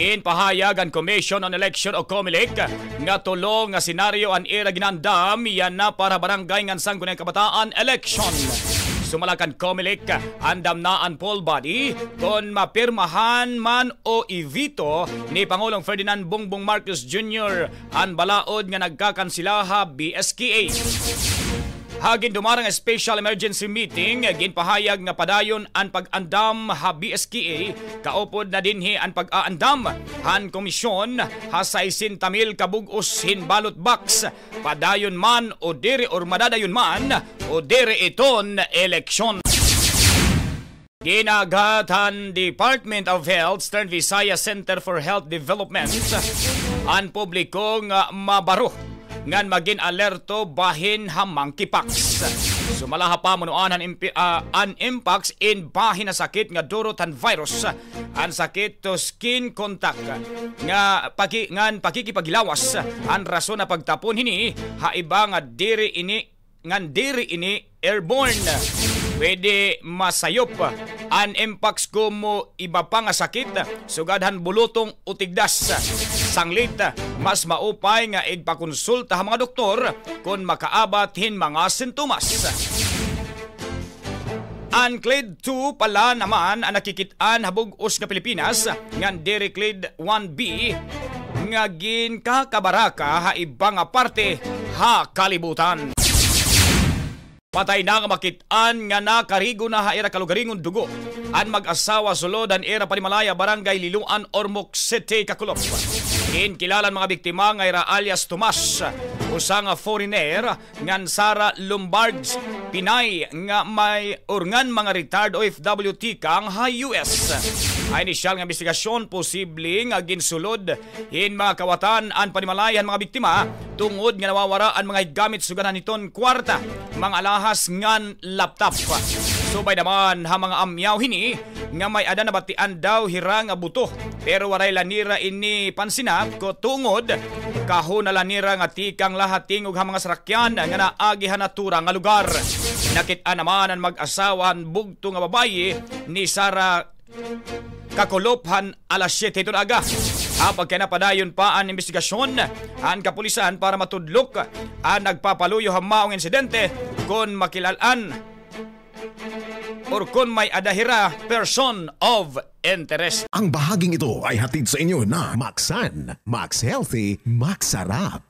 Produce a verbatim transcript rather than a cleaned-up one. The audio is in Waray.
Ginpahayag han Commission on Election o COMELEC nga tulo nga senaryo an ira gin-andam yana para barangay ngan Sangguniang Kabataan election. Sumala kan COMELEC, andam na an full body kon mapirmahan man o i-veto ni Pangulong Ferdinand Bongbong Marcos Junior an balaod nga nagkakansela ha BSKA. Ha gindumarang nga special emergency meeting, ginpahayag nga padayon an pag-andam ha BSKA, kaupod na dinhi an pag-aandam han komisyon ha sesenta mil ka bug-os hin ballot box, padayon man o diri or madadayon man o diri iton eleksyon. Gin-aghat han Department of Health, Eastern Visayas Center for Health Development, an publiko nga mabaro ngan magin alerto bahin ha monkeypox. Sumala ha pamunuan han impi-, ah, an mpox in bahin ha sakit nga durot han virus, an sakit to skin contact nga paki-, ngan pakikipaghilawas, an rason ha pagtapon hini ha iba nga diri ini ngan diri ini airborne. Pwede masayop an mpox komo iba pa nga sakit, sugad han bulutong o tigdas. Sanglit, mas maupay nga igpakonsulta ha mga doktor kon makaabat hin mga sintomas. An clade two pala naman an nakikit-an ha bug-os nga Pilipinas, ngan diri clade one B nga ginkakabaraka ha iba nga parte ha kalibutan. Patay na nga makit-an nga nakarigo na ha ira kalugaringon dugo an mag-asawa sulod han ira panimalay ha Barangay Liloan, Ormoc City, Kakulop. Ginkilala an mga biktima nga ira alias Tomas, usa nga foreigner, ngan Sara Lombards, Pinay nga may or ngan mga retired O F W tikang ha U S. Ha inisyal nga imbestigasyon, posible nga ginsulod hin mga kawatan an panimalay han mga biktima tungod nga nawawara an mga higgamit sugad han hiton kwarta, mga alahas ngan laptop. Subay naman ha mga amyaw hini nga may-ada nabatian daw hira nga buto, pero waray la nira ini pansinat ko tungod kahuna la nira nga tikang la ha tingog ha mga sarakyan nga naagi ha natura nga lugar. Nakit-an naman an mag-asawa han bugto nga babaye ni Sara Kakulop han alas siyete hiton aga. Ha pagkayana, padayon pa an imbestigasyon han kapulisan para matudlok an nagpapaluyo ha maong insidente kon makilal-an or kon may-ada hira person of interest. Ang bahaging ito ay hatid sa inyo ng Maxan, Max Healthy, Max Sarap.